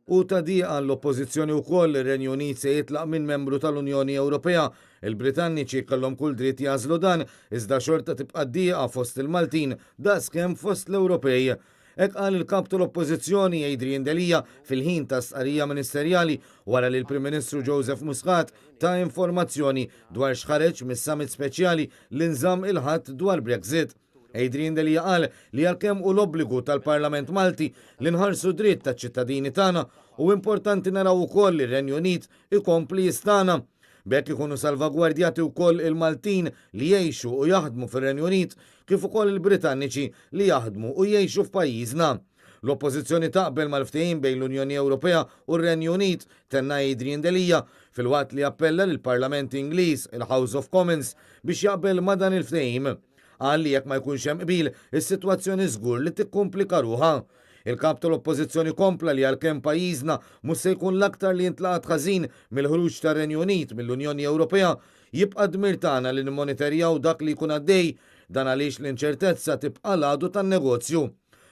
Hu ta' dieqa għall-Oppożizzjoni wkoll li r-Renju Unit se jitlaq minn membru tal-Unjoni Ewropea. Il-Britanniċi kellhom kull dritt jagħżlu dan, iżda xorta tibqa' d-dieqa fost il-Maltin daqskemm fost l-Ewropej. Hekk qal il-Kap tal-Oppożizzjoni Adrian Delia fil-ħin ta' stqarrija ministerjali wara li l-Prim Ministru Joseph Muscat ta informazzjoni dwar x'ħareġ mis-summit speċjali li nżamm il-Ħadd dwar Brexit. Adrian Delia qal li għalkemm hu l-obbligu tal-Parlament Malti li nħarsu dritt taċ-ċittadini tagħna, hu importanti naraw ukoll li r-Renju Unit ikompli jistagħna. B'hekk ikunu salvagwardjati wkoll il-Maltin li jgħixu u jaħdmu fir-Renju Unit kif ukoll il-Britanniċi li jaħdmu u jgħixu f'pajjiżna. L-Oppożizzjoni taqbel mal-ftehim bejn l-Unjoni Ewropea u r-Renju Unit, tenna Adrian Delia, filwaqt li appella lill-Parlament Ingliż, il-House of Commons, biex jaqbel ma' dan il-ftehim. Qal li jekk ma jkunx hemm qbil, is-sitwazzjoni żgur li tikkumplika ruħha. Il-Kap tal-Oppożizzjoni kompla li għalkemm pajjiżna mhux se jkun l-aktar li jintlaqat ħażin mill-ħruġ tar-Renju Unit mill-Unjoni Ewropea, jibqa' dmir tagħna li nimmoniterjaw dak li jkun għaddej, dan għaliex l-inċertezza tibqa' l-għadu tan-negozju.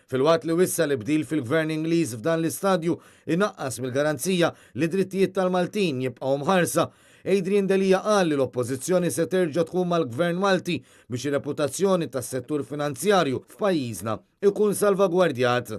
Filwaqt li wissa li bdil fil-Gvern Ingliż f'dan l-istadju inaqqas mill-garanzija li d-drittijiet tal-Maltin jibqgħu mħarsa, Adrian Delia qal li l-Oppożizzjoni se terġa' tkun mal-Gvern Malti biex ir-reputazzjoni tas-settur finanzjarju f'pajjiżna jkun salvagwardjat.